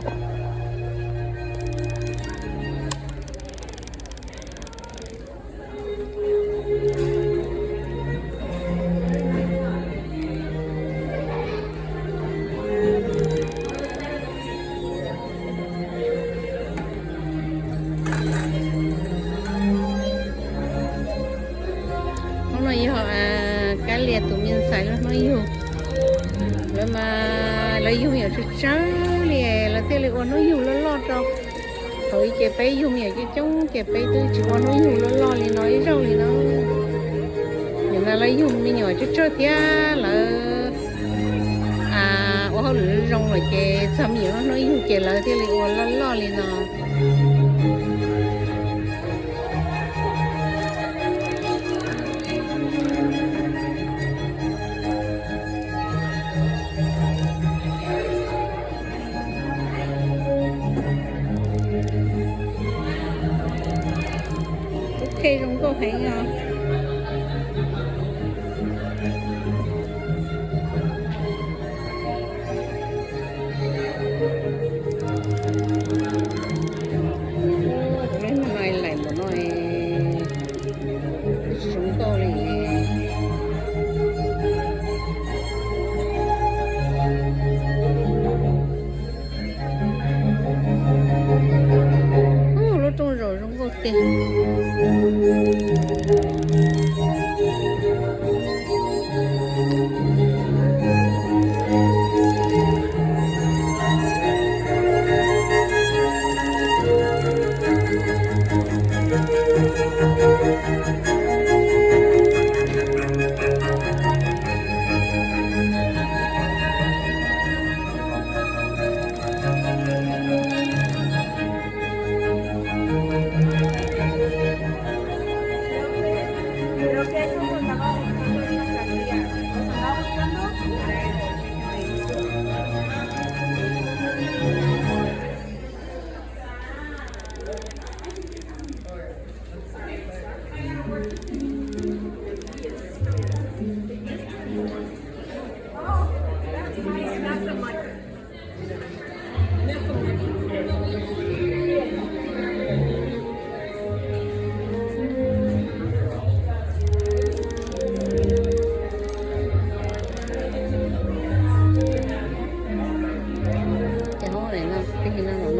Hnub no yog Kab Lias tus me ntxhais lub hnub yug. Lawv mas lawv yug me nyuam tsawg tsawg li, lawv thiaj li ua hnub yug loj loj rau. Thaum ub ces peb yug me nyuam coob coob ces peb twb tsis ua hnub yug loj loj li no ib zaug li no. Nim no lawv yug me nyuam tsawg tsawg thiab lawv ua hauj lwm zoo lawm ces txog me nyuam hnub yug ces lawv thiaj li ua loj loj li no. Kuv qhe zoo nkauj heev os. Tus lej no lais npaum no, zoo nkauj li. Lub rooj zaum zoo nkauj tiag. Ces hauv no peb no los